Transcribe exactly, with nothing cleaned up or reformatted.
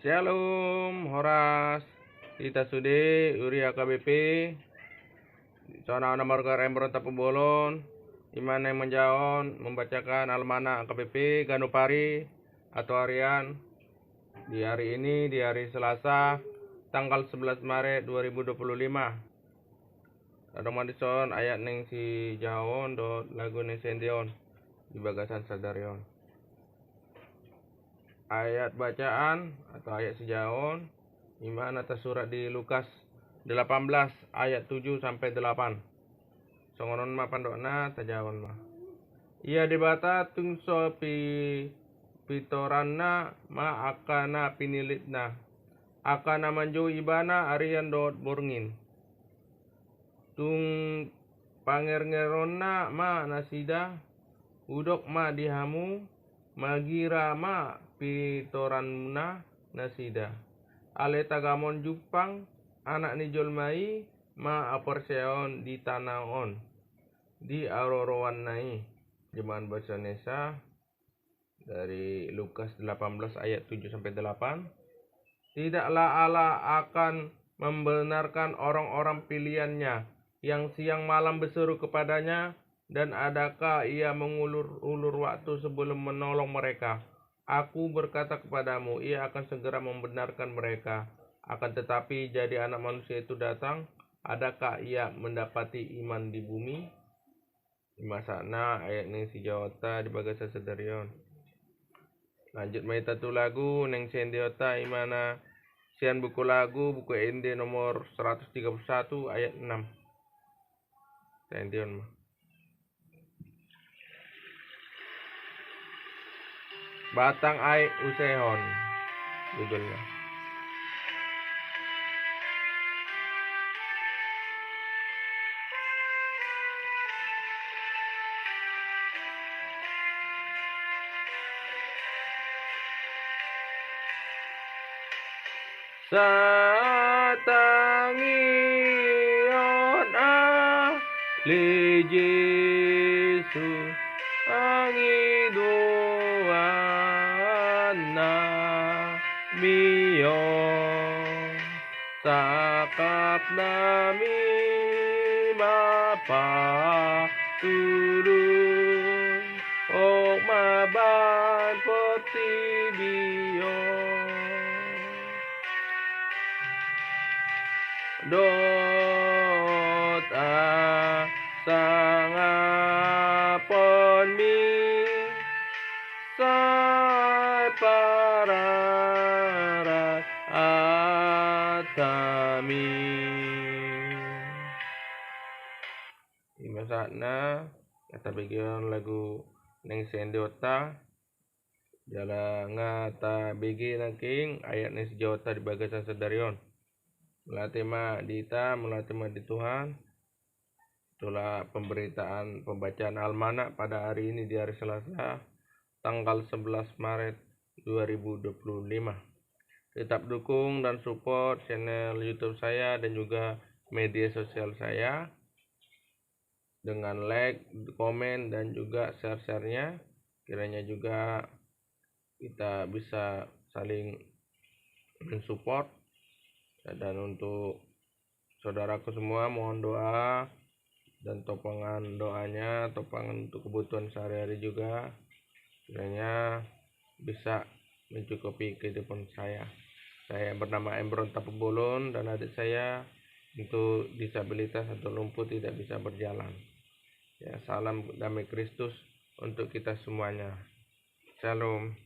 Shalom, horas. Hita sude huria H K B P. Songon au na margoar Embron Tampubolon, ima naeng manjahaon, membacakan almanak H K B P ganup ari atau harian di hari ini, di hari Selasa, tanggal sebelas Maret dua ribu dua puluh lima. Adong ma dison ayat naeng sijahaon dohot lagu naeng siendeon di bagasan sadari on. Ayat bacaan atau ayat sijahaon ima na tarsurat di Lukas delapan belas ayat tujuh sampai delapan. Songon on ma pandokna, tajahaon ma. Ia Debata tung so pi-, pitoranna ma angka na pinillitna, angka na manjou Ibana arian dohot borngin. Tung pangergeronna ma nasida, hudok ma di hamu, magira ma pitoranmuna nasida. Alai tagamon jumpang Anak ni jolma i ma haporseaon di tano on, di haroroanna i. Terjemahan bahasa Indonesia dari Lukas delapan belas ayat tujuh sampai delapan. Tidaklah Allah akan membenarkan orang-orang pilihan-Nya yang siang malam berseru kepada-Nya, dan adakah Ia mengulur-ulur waktu sebelum menolong mereka? Aku berkata kepadamu, Ia akan segera membenarkan mereka. Akan tetapi, jadi Anak Manusia itu datang, adakah Ia mendapati iman di bumi? Ima sahatna ayat naeng sijahaonta di bagasan sadari on. Lanjut ma hita tu lagu naeng siendeonta, ima na sian buku Lagu, buku Ende nomor seratus tiga puluh satu, ayat enam. Siendeon ma. Batang Aek Usehon judulna. Satangion ale Jesus, pangidoan nami on, sangkap nami ma patulus. Hok ma bahen portibi on dohot hasangaponmi, sai pararat hami. Ima sahatna, nga tabege on lagu naeng siendeonta. Jala nga tabege nangkin ayat naeng sijahaonta di bagasan sadari on. Mauliate ma di hita, mauliate ma di Tuhan. Itulah pemberitaan pembacaan almanak pada hari ini di hari Selasa, tanggal sebelas Maret dua ribu dua puluh lima. Tetap dukung dan support channel YouTube saya dan juga media sosial saya dengan like, komen, dan juga share-share-nya. Kiranya juga kita bisa saling mensupport. Dan untuk saudaraku semua, mohon doa dan topangan doanya, topangan untuk kebutuhan sehari-hari juga. Kiranya bisa mencukupi kehidupan saya. Saya bernama Embron Tampubolon dan adik saya untuk disabilitas atau lumpuh tidak bisa berjalan. Ya, salam damai Kristus untuk kita semuanya. Shalom.